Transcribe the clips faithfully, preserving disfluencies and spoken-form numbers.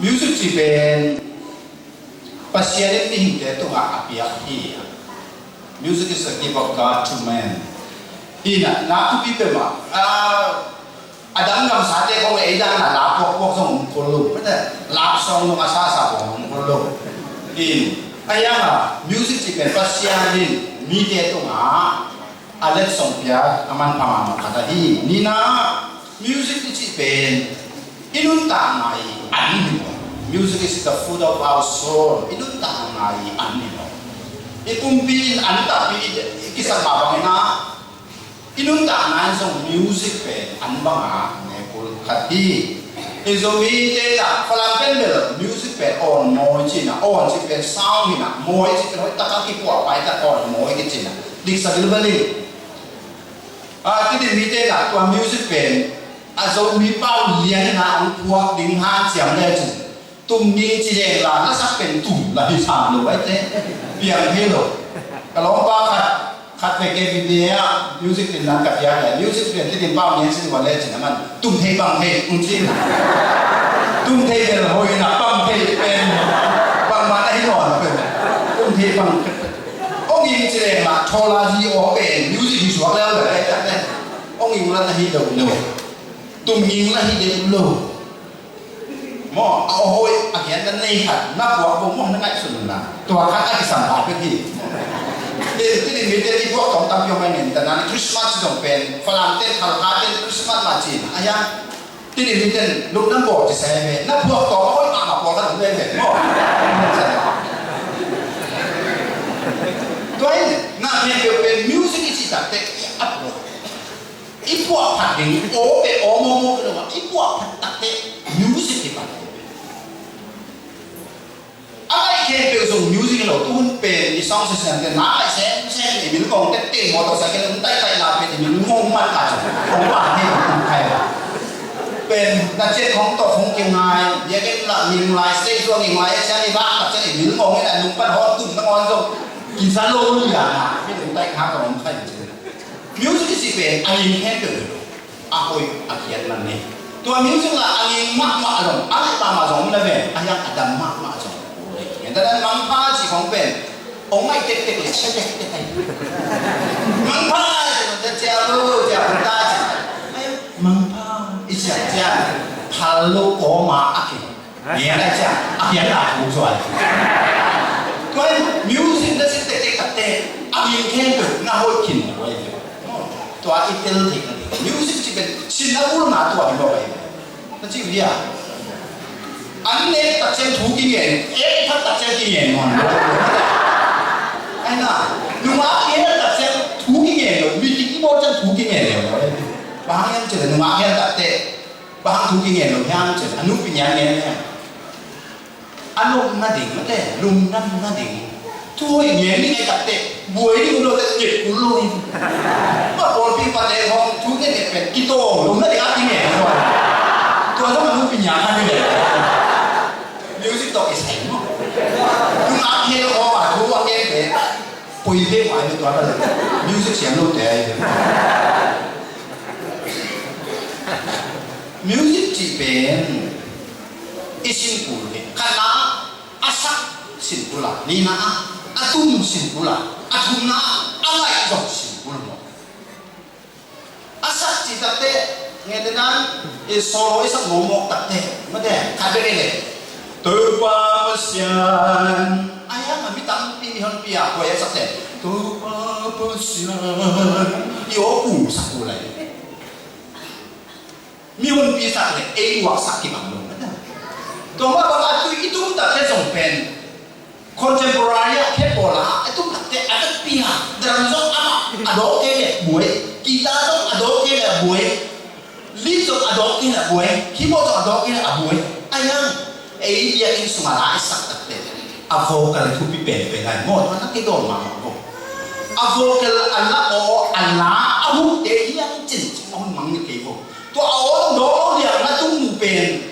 Music cih pen Pasian in mihingte tungah a piak hi. Music is a gift of God to man. Hi na, na thupi peuh mah. Ah, a dang gamsate khong ei dan a la puakpuak zong om khol lo. Mate, love song zong a sasa khong om khol lo. Hi, a hiang a music cih pen Pasian in mite tungah a letsong pia a manpha mahmah khat ahi. Nihna, music i cih pen i nuntakna i an hi maw. Music is the food of our soul. I nuntakna i an hi maw. I pumpi in an takpi i, i kisak mah bangin ah, i nuntakna in zong music pen an banga ne kul khat hi. I Zomite in ah Falam pen bel music pen awn mawi cihna, awn cih pen sound hi na, mawi cih pen hoih taka kipuah pai tak awn mawi kicihna. Diksa bilbali. Ah, Tedim mite in ah tua music pen a Zomi pau lian in ah hong phuak ding hanciam lecin, tum ning ci leng la, na sak pen tum la hi sam lo ai te. Piang hi lo. Ka lawmpa khat, khat ve ke video ah music din nan ka piak le, music din Tedim pau lian sin wa lecin a man tum thei bang thei, ung ci. Tum thei bel hoih na, bang thei pen bang man a hi nawn pen. Tum thei bang thei. Ong ing ci leng mah, thola hi aw pen music hi suak leu le, eh, tak le. Ong ing la na hi lo lo. Tum ing la hi de lo. Maw, a aw hoih a hian na nei khat, na puak bo maw, na ngaihsun na. Tua khat a kisam pa pek hi. Te, Tedim mite i puak tawm tampi om a nen, ta nan Christmas zong pen, Falam te, Khalkha te Christmas mah cin a hian. Tedim mite luk nan bawl ci sai ve. Na puak tawm a hoih mahmah pawl khat om ve ve. Maw. Tua in, na pen peuh pen music i cih takte, i a puak. I puah phat ding, aw pe, aw mawmaw pe lo a, i puah phat takte music hi pah. A ngaih khempeuh zong music hi lo, tuhun pen i song system te na ngaih semsem, i mil ngawng tette, motorcycle um taitaihna pen i mil ngawng man a zong hong vang hi, hong khai a. Pen na ciat hong tawh hong kingai, biakinn lah nging lai, stage lah nging lai, a ciang i vak tak ciang i mil ngawng in a nung pan hawng tum nangawn zong kiza lo lian a, mi lungtaih khak a hong khai. Music i cih pen a nging khempeuh hi lo. A hoih a khiat man nei. Tua music la a nging mahmah zong, a ngaih mahmah zong om le ve, a hiang a dam mahmah zong om le. Ngen ta dan mangpha cih khong pen hong ngaih tektek le sia tektek ai. Mangpha cih khong cia lo, cia lo ta cih. Mangpha i cia cia phal lo kawma a khin. Ngen ai cia, a pian a thu zuai. Tua in music na cih tektek takte a nging khempeuh na hoih khin na hoih. Tua i tel theih na ding. Music cih pen sin na ul na tua hi lo ai. Na cih uh hia? An nek tak ciang thu kingen, ek phat tak ciang kingen nawn lo. Ai na, nungak i hel tak ciang thu kingen lo, midik i bawl ciang thu kingen lo. Bang hang hiam cih leh nungak hel tak teh, bang hang thu kingen lo hiam cih leh, a nupi ngian ngen hiam. A lom nading, mate, lungdam nading. Thu hoih ngen ning ai tak teh, buai ding lo teh, nget kul lo ding. Ma pawlpi pate hong thu ngen nget pen, kitawng lom nading a kingen lo. Tua zong a nupi ngian nading. Music tawh kisai maw. Nungak hel hong a thu a ngen pen, poi pek mai tua na. Music siam lo te ai. Music cih pen i sin kul hi. Khatna, a sak sin kul a, nihna a, a tum sin kul a, a thumna a, a ngaih zong sin kul maw. A sak cih takte, ngen te nan, i solo i sak mawkmawk takte, mate, khat bek i le. Topa Pasian. Ai a, mi tampi mi honpi a, kua i a sak te. Topa Pasian. I aw kum sak kul lai. Mi honpi sak le ei uak sak kibang lo. Tua mah bang a tui i tum takte zong pen contemporary a khe pawl a, a tum takte a takpi a, drum zong amah a dawk kei le buai, guitar zong a dawk kei le buai, lead zong a dawk kei le buai, keyboard zong a dawk kei le a buai. A hiang ei biakinn sungah la i sak takte a vocal thupi penpen lai maw, tua na kei dawn mahmah vo. A vocal a la aw, a la a hukte hiang cincin a hun mang ni kei vo. Tua a aw dong dong liang na tung mu pen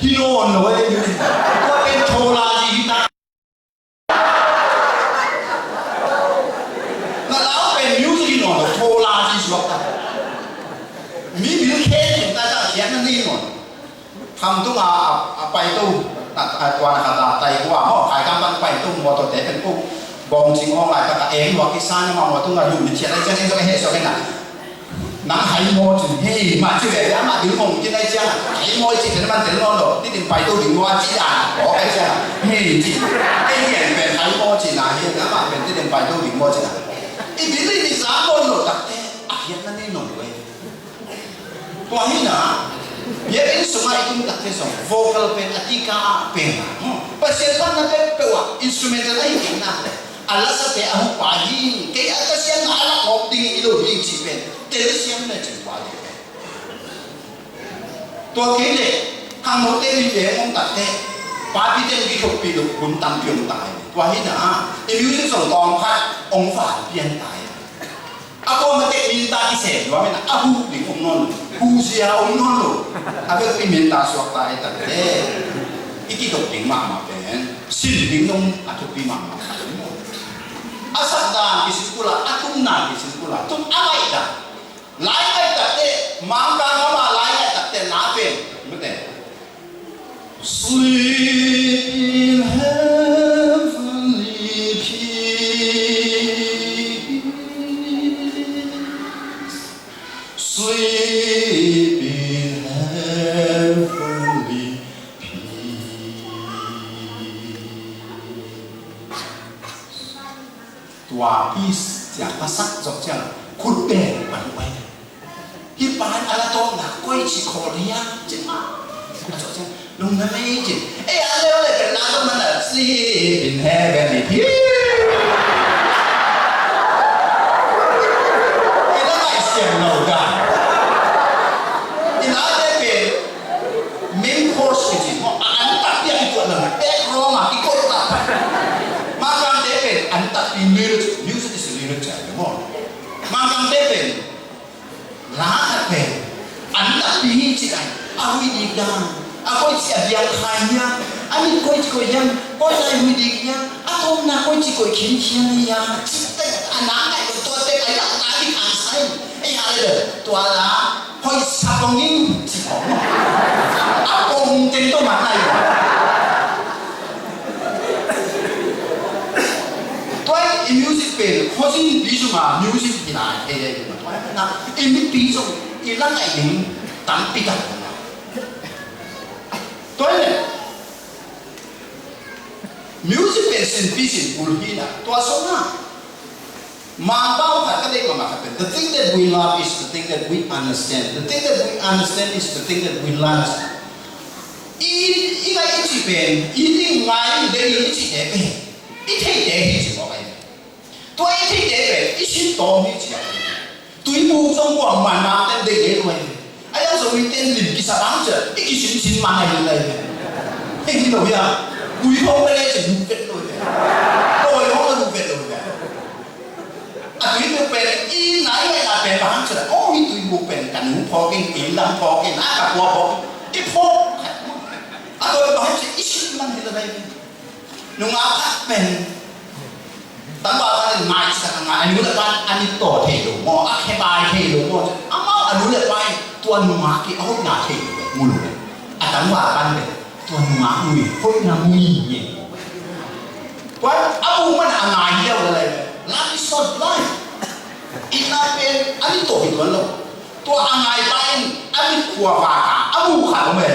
hi nawn lo e. Tua pen thola zi hi ta. Na lau pen music hi nawn lo, thola zi suak ta. Mi bil khen ta ta khian na ni nawn. Kham tunga a, a pai Pai tu, a, a, tua na khat a tai kua maw, kai kam pan pai tu, mawtaw te pen ku bawng cing awng lai tak a eng lua kisa na ma maw tu nga lum ni thiat lai ciang eng zong a heh suak ina. Nang hai maw cin hei ma ci ve ve ama ding mong cin lai ciang hai maw ci pen man tel nawn lo, ni ding pai tu ding maw ci dan aw kai ciang hei ci. Ei hian pen hai maw ci na hian ama pen ni ding pai tu ding maw ci na. I bil i ni sa maw lo tak te a hian na ni nong ve. Tua hi na, biakinn sungah i tum takte zong vocal pen a tika ah pen na. Pasian pan na peuhpeuh ah instrumental ahi kei nak le a lasate a hupa hi, kei a ka siam na a lak awk ding i lo ding cih pen telsiam le cin tua ding pen. Tua kei le khangnote min ve hong takte papi teng kithoppi lo hun tampi hong tai. Tua hi na, i music zong tawm khat hong van pian tai. A kuamah tek minta kisem lua mena a huh ding om nawn lo, huh zia om nawn lo. A bek i minta suakta i takte i kidok ding mahmah pen sin ding dong a thupi mahmah. A sakdan kisin kula, a tumdan kisin kula, tum a ngaihdan, lai ngaih takte, Mangkang ama lai ngaih takte na pen mute. Sleep in heavenly peace. Sleep in heavenly peace. Tua peace ciang a sak zok ciang khut pen pan pai. Hi pan a la tawng na koi ci khawl hiam ci ma. A zok ciang lungna mei ci. Ei a leu le pen na zok man a sleep in heaven i hi. I na ngai siam lo da. I na te pen main course kici maw, a an takpi a kikuat lo na, background a kikuat lo na. Mangkangte pen an takpi lyrics, music is a lyrics a maw. Mangkangte pen la khat pen an takpi hi ci ai, a hui dik dan, a koi ci a biang khai hiam, a mit koi ci koi hiam, koi lai hui dik hiam, a tawmna koi ci koi khin hiam hiam, ci te a nang ai tua te ai la ta dik an sai, ai ai le tua la. Hoih sa pong in ci pong. A pong teng tawh man lai. Tua i music pen khozin pi sung a music hi lai thei thei ma tua na i mipi sung i la ngai ding tampi tak. Tua le music pen sin pi sin kul hi na tua sung a. Mangpau khat ka deih mahmah khat pen, the thing that we love is the thing that we understand. The thing that we understand is the thing that we love. I, i ngai i cih pen, i ning ngai i deih i cihte pen, i theite hi ci mawk ahi. Tua i theite pen i sin tawm hi ci a. Tuibuk zong kuang man man ten deih deih lo ahi. A yang Zomi ten lim kisa bang ciah i kisin sin man ahi lai ve. Heng hi lo hia. Gui hong pe le cin hu vet lo ve. Loi hong lo hu vet lo ve. A tuibuk pen i nai nai a pen bang ciah. Oh, i tuibuk pen kan hu phawk in, in lam phawk in, a ka kua phawk in. I phawk. A loi bang ciah i sin man hi lo lai ve. Nungak khat pen tangval khat in ngai sak a ngai, a nu le pa in a mit taw thei lo maw, a khebai thei lo maw, amau a nu le pa in tua nungak i a hoihna thei lo mu lo. A tangval pan pen tua nungak mu i hoihna mu i nge. Tua a mu man a ngai liau le lai. Love is not blind. Itna pen a mit taw hi tuan lo. Tua a ngai pa in a mit khua vaka a mu khat lo me.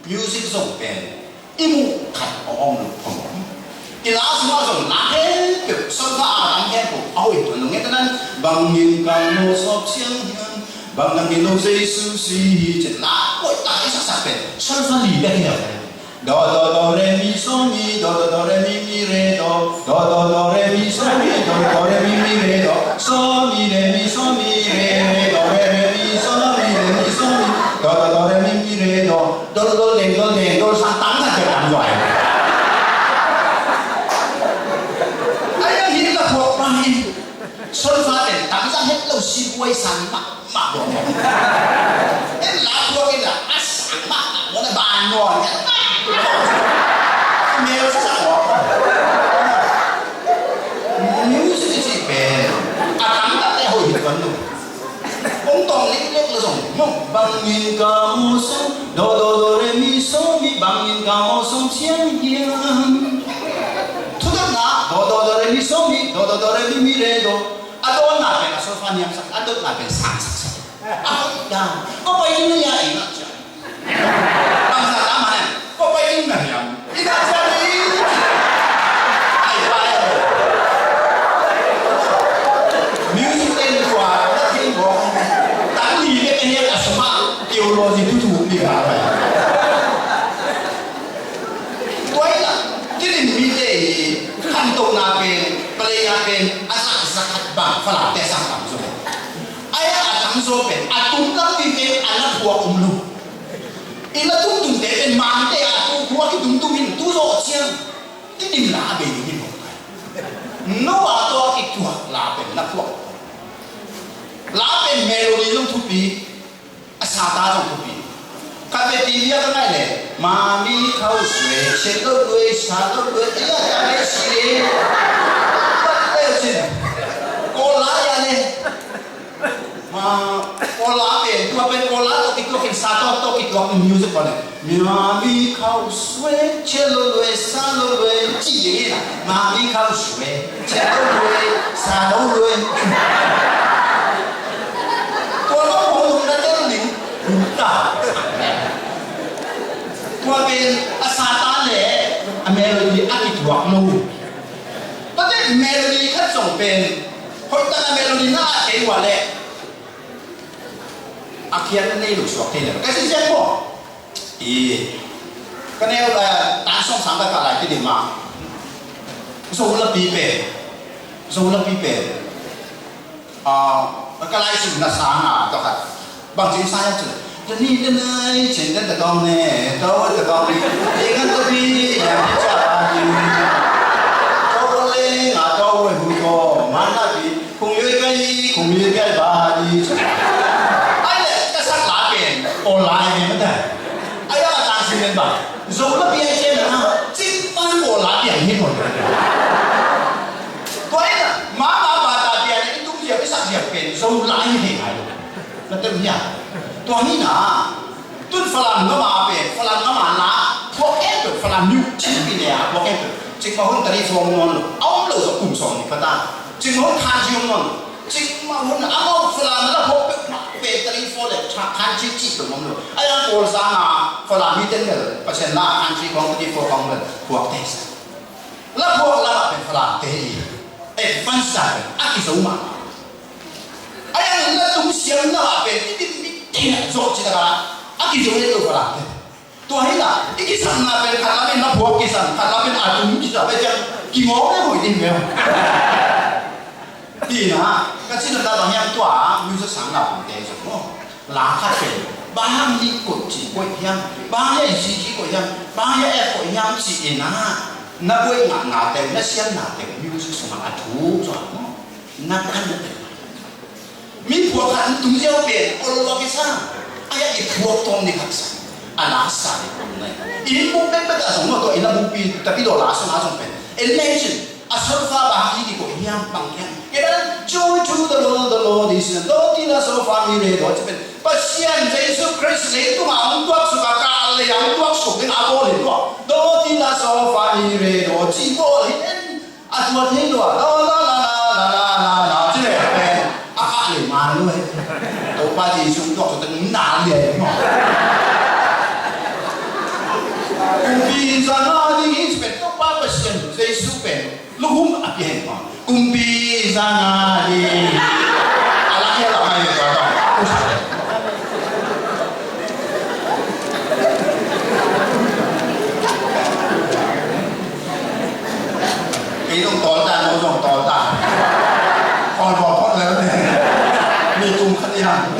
Music zong pen i muh khat a om lo, a om. I la sungah zong la khempeuh, solfa a tam khempeuh a hoih tuan lo. Ngetna in bangin ka mawsawp ciang hiam, bang nang i lo Jesu si hi cin la hoih tak i saksak pen solfa li bek hi lo. Do do do re mi so mi, do do do re mi mi re do, do do do re mi so mi, do do do re mi mi re do, so mi re mi so mi re re do re re mi so mi re mi so mi, do do do re mi mi re do. Dol dol deng dol deng dol sang tang sang deng tang zuai. Ai ang hin la thuak pa hin. Solfa deng tang sang het lo si buai sang mah mah buang. En la thuak in la a sang mah mah buang na ban nuan. Mel sa sang buang. Music ci pen a tang tak te hoi hit kan lo. Kong tawng liklek lo zong bangin ka mu sung do do do re mi so mi Min ka mo song siang hiam. Thutak na do do do re mi song mi do do do re mi mi re do. A do na pen a solfa niam sak, a do na pen sang sak sak. A ko da. Ko pai ni ya ina cha. Bangsa ta ma ne. Ko pai ni na hiam. Ina cha ni. Ai pai. Music ten tua na thing bo. Tang ni ke ke a suma. Theology tu tu ni ka pai. Tua hi la, tuni in mite i khantohna pen, paleina pen, a zahzah khat bang Falam te sang tam zaw. Ai a tam zaw pen, a tum lam mite a na phuak um lo. I na tum tum te pen, mangte a tu phuak i tum tum in tu zaw ciang. Tuni in la a bei ding hi mawk. No a tua kituak la pen na phuak. La pen melody zong thupi. A sa ta zong thupi. Khat ve T V ah ka ngaih leh, mami khau sue, chen lo lui, sa lo lui, iya ta le si le. Khat ve cin. Ko la ya le. Ma, ko la pen, tua pen ko la to ki tua kin sa to, to ki tua kin music ko le. Mami khau sue, chen lo lui, sa lo lui, ci ye na. Mami khau sue, chen lo lui, sa lo lui. Tua lo ko na tel ning. Tua pen a sa ta le a melody a kituak lo. Tua pen melody khat zong pen hoih tak a melody na a kei ua le a khiat na nei lo suak thei le. Ka si sian ko. I ka neu tan song sang ka ka lai ti di ma. Zo la pi pen. Zo la pi pen. Ka lai sim na sang a tawh khat. Bang ci sa ya cu. Tani tanai cin ta ta kong ne, tau ta kong ne. Ingan ta bi ya ni ca ni. Tau le nga tau we hu ko man na bi. Kung yui kai, kung yui kai ba ni. Ai le ka sak la pen. O lai ne ma ta. Ai ya ka tang sim pen ba. Zo la bi ai chen na. Cin man o la bi ai ni ko. Tua hi na, mama bata pian in i tum ziau i sak ziau pen Zolai hi ngai lo. Na tel hia? Tua hi na, tun Falam ngam a pen, Falam ngam a la phuak em pen, Falam niu cin pi ne a phuak em pen. Cikmah hun tari fong non lo, a om lo zong kum sawm ni kata. Cikmah hun khan zi om non lo. Cikmah hun a mau Falam la phuak pen, pen tari fong le, khan zi ci pen om lo. A yang Kawl sang a Falam mi ten mel, Pasian la khan zi kong tari fong kong mel, phuak te sa. La phuak lam ah pen Falam te i advance ta pen a kizo mah. A yang la tung siam lam ah pen i dim mi te na zo ci ta ka a kizo e lo Falam te. Tua hi la i kisam na pen khat lam in la phuak kisam, khat lam in a tung kisam, pen ciang kingawk e hoi ding mel. Hi na, ka cih nop ta bang hiam tua, music sang na pumte zong maw. La khat pen, bang hiam hih koih cih koih hiam, bang hiam hih cih koih hiam, bang hiam eh koih hiam cih in a, na buai ngah ngah teu, na siam na teu, music sungah a thu zong maw. Na kan na teu. Mi phuak khat tung ziau pen, ol lua kisa, a ya i phuak tawm ni khat sa, a la sa ni pum nai. I buk bek bek a zong maw tua, i na buk pi, tapi daw la sungah zong pen. Imagine, a solfa bang hang hi kikoih hiam bang hiam. Kei dan, joy to the Lord, the Lord is here. Dawti la solfa mi re daw ci pen. Pasian Jesu Khrist leitungah hong tuaksuk a kah lei a hong tuaksuk ding a bawl hi tuak. Dawti la solfa mi re daw ci bawl hi en. A tuat hi lua. La la la la la la la la ci le pen. A kah lei man lua hi. Topa Jesu hong tuaksuk ding na lei hi maw. Kumpi zang a ding hi ci pen Topa Pasian Jesu pen. Luhum a pia hen maw. Kumpi zang a hi. A la hia la mai ka ka. Kei zong tawl ta, no zong tawl ta. Khawl bawl phot lel ne. Mi tum khat i hang.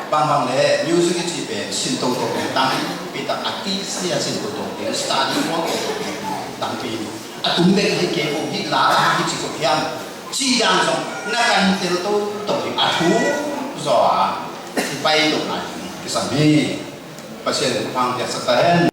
Bangbang le music i cih pen sin toto pen tang pi tak a ti sia sin toto pen study wang toto pen tang pi. A tum bek hi kei ko, hih la la hi ci ko hiam. Ci dan zong na kan tel toto hi a thu zaw a i pai to nai kisam hi. Pasian in thupha piaksak ta hen.